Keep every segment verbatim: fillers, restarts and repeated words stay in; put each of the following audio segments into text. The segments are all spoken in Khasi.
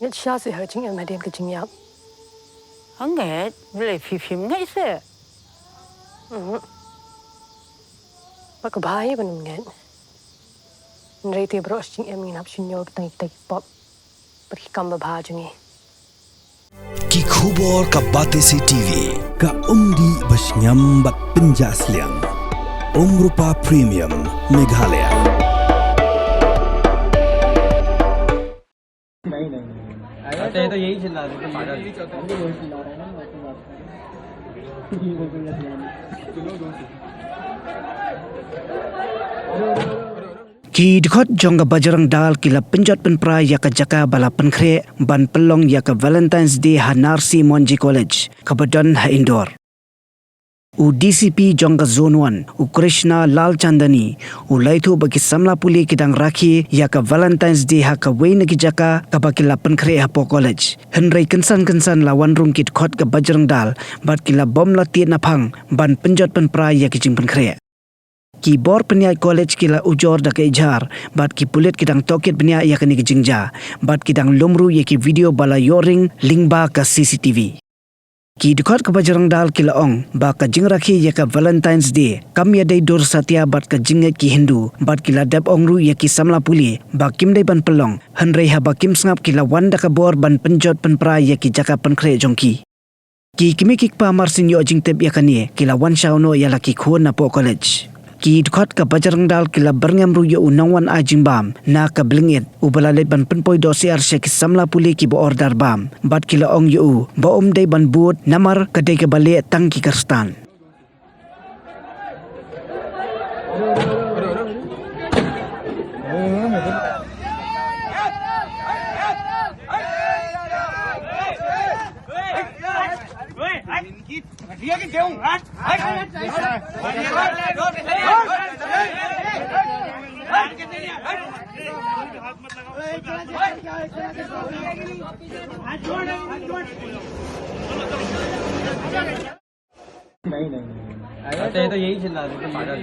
Ngeit shisha seh ha ka jingim hadien ka jingïap. Hangne, balei phi phim ngeit seh? Mhm. Ba ka bha hi ban ym ngeit. Hynrei te baroh shi jingim ngin hap shu ñiew kita kita ki pop bad ki kam babha jong ngi. Ki khubor ka Batesi TV, ka umdih ba shngiam bad pynjah sliang. Umrupa Premium, Meghalaya. नहीं, नहीं, नहीं। अच्छा, ये तो यही चिल्ला रहे थे, पागल। Ki dkhot jong ka Bajrang Dal ki la pynjot pynpra ïa ka jaka ba la pynkhreh ban pynlong ïa ka Valentine's Day ha Narsee Monjee College, kaba don ha Indore. U D C P jong ka Zone One, u Krishna Lalchandani, u la ïathuh ba ki samla pule ki dang rakhe ïa ka Valentine's Day ha kawei na ki jaka kaba ki la pynkhreh hapoh college. Hynrei kynsan kynsan la wan rung ki dkhot ka Bajrang Dal bad ki la bym la tied naphang ban pynjot pynpra ïa ki jingpynkhreh. Ki bor pynïaid college ki la ujor da ka ijhar bad ki pulit ki dang tohkit bniah ïa kane ka jingjia bad ki dang lum ruh ïa ki video ba la ïoh ring lyngba ka C C T V. Ki dkhot ka Bajrang Dal ki la ong ba ka jingrakhe ïa ka Valentine's Day kam ïadei dur satia bad ka jingngeit ki Hindu bad ki la dep ong ruh ïa ki samla pule ba kim dei ban pynlong, hynrei haba kim sngap ki la wan da ka bor ban pynjot pynpra ïa ki jaka pynkhreh jong ki. Ki kmie ki kpa marsien ïoh jingtip ïa kane ki la wan shaw noh ïa la ki khun napoh college. Ki dkhot ka Bajrang Dal ki la byrngem ruh ïa u nongwan ai jingbam na ka Bling It, uba la leit ban pynpoi dohsyiar sha ki samla pule kiba order bam bad ki la ong ïa u ba um dei ban bud namar ka dei kaba leh tang ki Khristan. नहीं, नहीं, नहीं। अच्छा, ये तो यही चिल्ला रहे थे, पागल।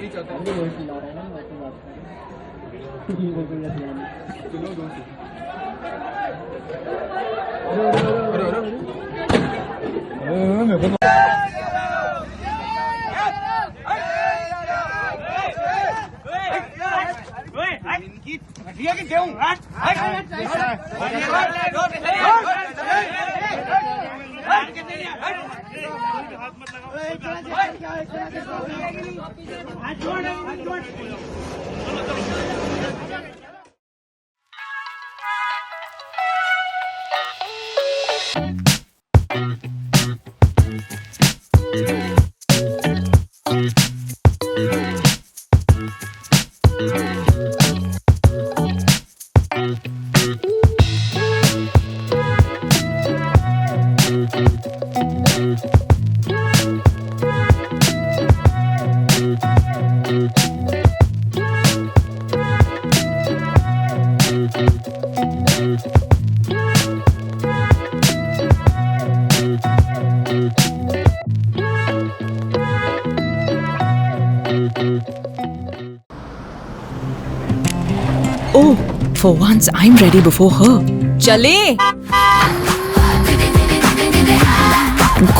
Oh, for once I'm ready before her. चले।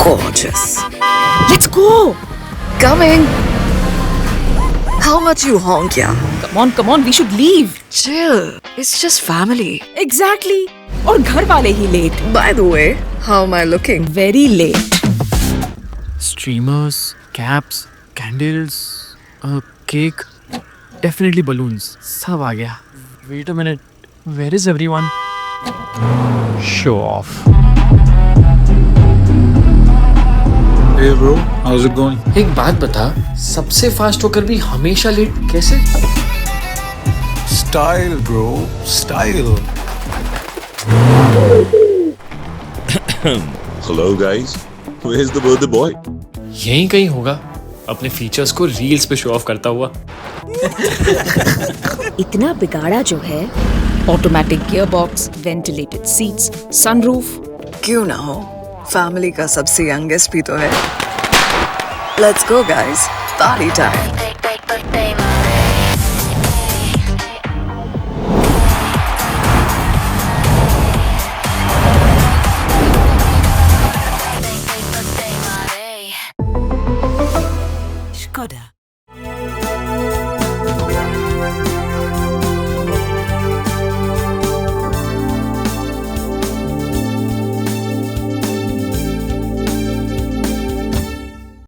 Gorgeous. Let's go. Coming. How much you honk, yeah? Come on, come on, we should leave. Chill. It's just family. Exactly. और घर वाले ही late. By the way, how am I looking? Very late. Streamers, caps, candles, a cake, definitely balloons. सब आ गया. Wait a minute. Where is everyone? Show off. Hey bro, how's it going? एक बात बता, सबसे फास्ट होकर भी हमेशा लेट कैसे? Style bro, style. Hello guys, where's the birthday boy? यहीं कहीं होगा, अपने फीचर्स को रील्स पे शो ऑफ करता हुआ. इतना बिगाड़ा जो है. Automatic gearbox, ventilated seats, sunroof. क्यों ना हो, फैमिली का सबसे यंगेस्ट भी तो है. Let's go guys, party time. Take, take, take, take my Skoda.